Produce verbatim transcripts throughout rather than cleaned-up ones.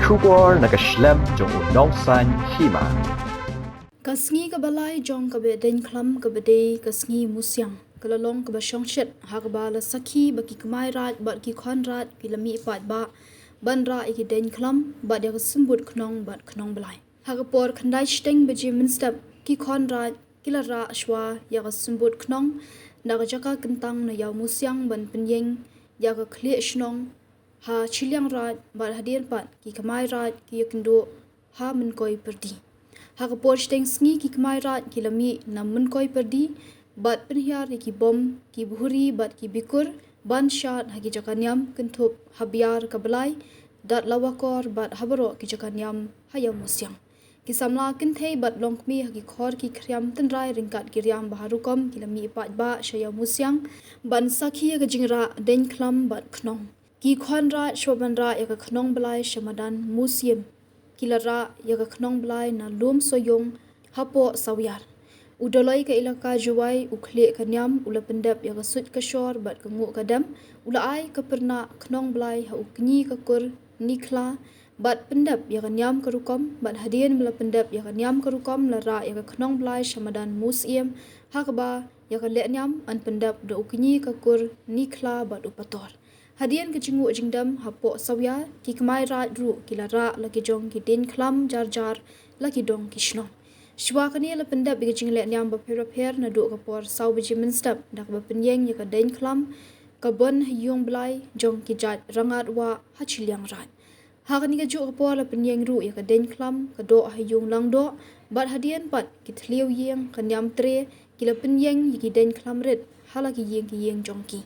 Khubor na ka shlem jong u Nongsaiñ Hima. Ka sngi kaba lai jong ka Behdeiñkhlam kaba dei ka sngi Musiang ka la long kaba shongshit ha kaba la sakhi ba ki kmai raij bad ki khon raij ki la mih paidbah ban rah ïa ki deiñkhlam bad ïa ka symbud khnong bad khnong blai. Ha ka por khyndai shiteng baje mynstep ki khon raij ki la rah shuwa ïa ka symbud khnong na ka jaka kyntang na Ïawmusiang ban pynïeng ïa ka khlieh shnong ha shiliang raij bad hadien pat ki kmai raij ki ïakynduh ha Mynkoipyrdi. Ha ka por shiteng sngi ki kmai raij ki la mih na Mynkoipyrdi bad pynhiar ïa ki bom, ki bhuri bad ki bikur ban shad ha ki jaka niam kynthup ha Biar ka Blai, Datlawakor bad ha baroh ki jaka niam ha Ïawmusiang. Ki samla kynthei bad longkmie ha ki khor ki khriam tynrai ryngkat ki riam baha rukom ki la mih paidbah sha Ïawmusiang ban sakhi ïa ka jingrah deiñkhlam bad khnong. Ki khon raij shuwa ban rah ïa ka khnong blai sha madan Musiem ki la rah ïa ka khnong blai na Lum Soyong hapoh Sawiar. U Doloi ka Elaka Jowai u khlieh ka niam u la pyndep ïa ka suit ka shor bad ka nguh ka dem, u la ai ka pyrnah khnong blai ha u kñi ka kur Nikhla bad pyndep ïa ka niam ka rukom bad hadien ba la pyndep ïa ka niam ka rukom la rah ïa ka khnong blai sha madan Musiem ha kaba ïa ka lehniam yn pyndep da u kñi ka kur Nikhla bad u Pator. Hadien ka jingnguh jingdem hapoh Sawiar ki kmai raij ruh ki la rah la ki jong ki deiñkhlam jar jar la ki dong ki shnong. Shuwa kane la pyndep ïa ka jinglehniam bapher bapher naduh ka por saw baje mynstep da kaba pynïeng ïa ka deiñkhlam ka bon ha ïung blai jong ki jait Rangadwah ha shiliang raij. Ha kane kajuh ka por la pynïeng ruh ïa ka deiñkhlam ka doh ha ïung Langdoh bad hadien pat ki thliew ïing ka niam tre ki la pynïeng ïa ki deiñkhlam rit ha la ki ïing ki ïing jong ki.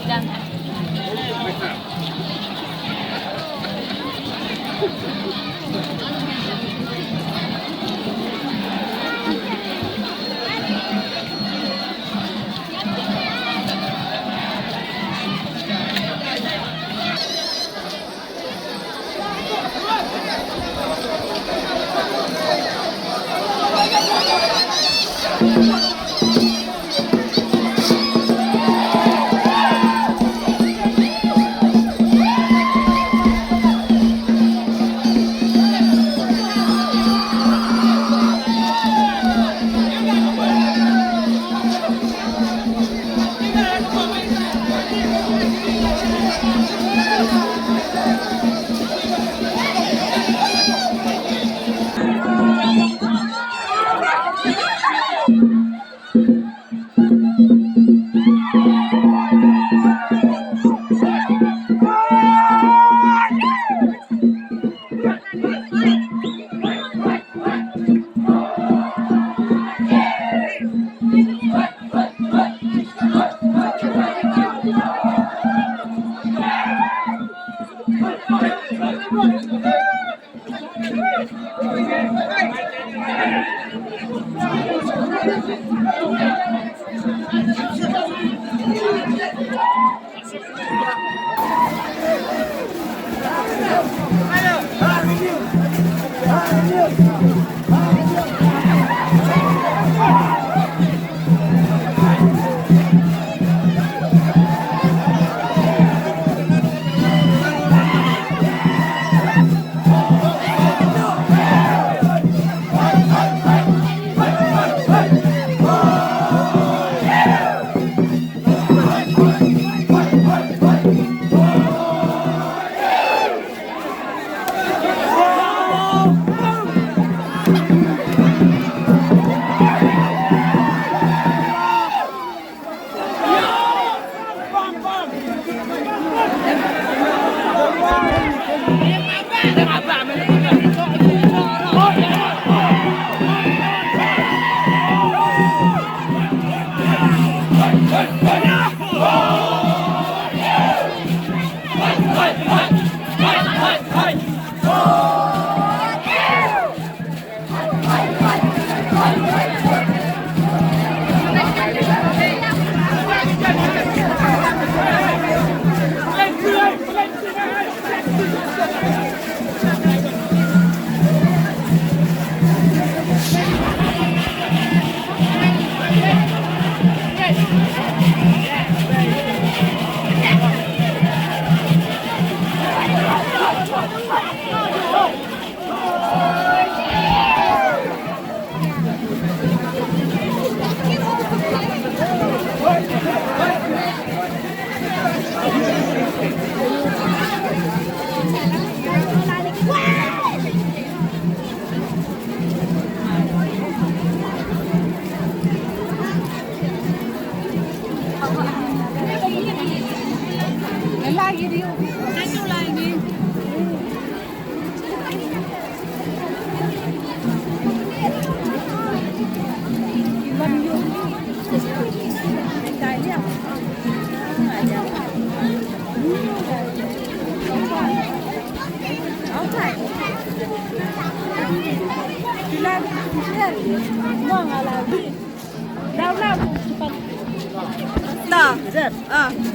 Da. Ah.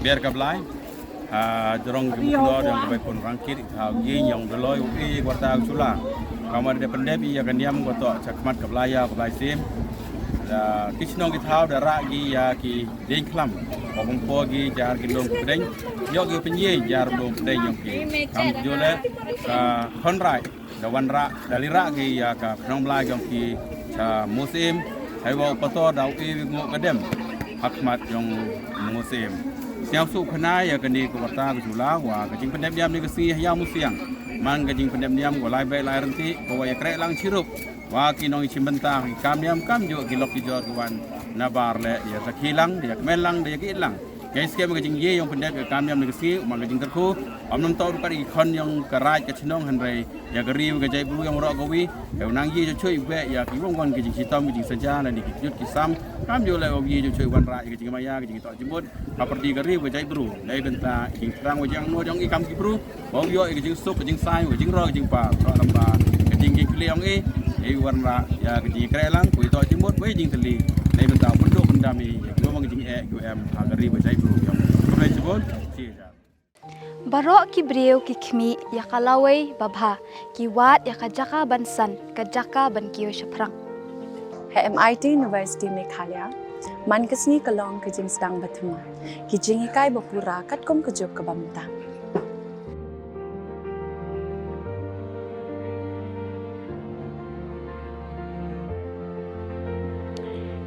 Biar ka blai. Ha jrong ki mukdor jong ka bai pun rangkit, ha ïing jong Doloi u i warta u chula. Ka mar de pyndep ïa ka niam ko to cha khmat ka blai ïa ka blai sim. Da ki chnong ki thaw da rah ki ïa ki ding khlam. Ko bung po ki jar ki dong pdeng. Ïoh ki pynïe jar dong pdeng jong ki. Kam jule ka khon rai. Da wanrah da lyrah ki ïa ka pynlong blai jong ki cha Musim. Hei wa u pato da u i wi ngu ka dem ha khmat jong Musim. Sngewsuk khana ïa kane ka warta ka jula wa ka jingpyndep niam ne ka sngi ha ïa Musiang. Man ka jingpyndep niam ko lai bek lai rynti ko wa ïa kreh lang chirup. Wa ki nong i chimbynta ki kam niam kam ju ki lok ki jor ki wan na bar le ïa ta ki lang ïa kmen lang ïa ki lang. Ngi skhem ka jingïe jong pyndep ka kam niam ne ka sngi, man ka jingkyrkhu, ym nang tau rukat ki khon jong ka raid ka chnong hynrei ïa ka ri ka jaitbru jong baroh kawei. Ïa u nang ïe jong choi beh ïa ki wong won ka jingshitom ka jingsynja lane ki kjut ki sam. Kam ju leh u ïe jong choi wanrah ïa ka jingmaïa ka jingtoh jingmut ha pyrdi ka ri ka jaitbru. Dei bynta ka jingthrang wa jingangnud jong i kam ki bru. Ba u ïoh ïa ka jingsuk, ka jingsaiñ, ka jingroi, ka jingpar. Ka lamba ka jingkylli ong i, i wanrah ïa ka jingkreh lang, u ïa toh jingmut, u ïa jingtylli. Dei bynta u pynduh pyndam i ïa ki wong ka jingeh ki em ha ka ri ba jaitbru ki ong. Khublei shibun. Shi hajar. Baroh ki briew ki khmih ïa ka lawei babha, ki wad ïa ka jaka ban san, ka jaka ban kiew shaphrang. Ha M I T University Meghalaya, man ka sngi ka long ka jingsdang ba thymmai, ki jinghikai ba pura katkum ka juk kaba mynta.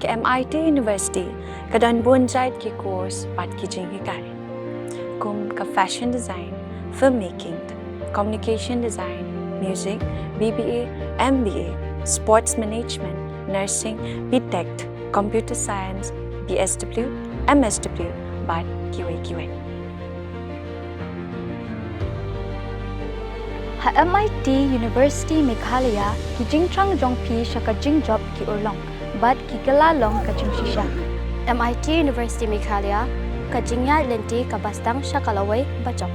Ka M I T University ka don bun jait ki course bad ki jinghikai, kum ka fashion design, filmmaking, communication design, music, B B A, M B A, sports management, nursing, B Tech, computer science, B S W, M S W, bad kiwei kiwei. Ha M I T University Meghalaya, ki jingthrang jong phi sha ka jingjop ki urlong bad ki kylla long ka jingshisha. M I T University Meghalaya, ka jingïaid lynti kaba sdang sha ka lawei bajop.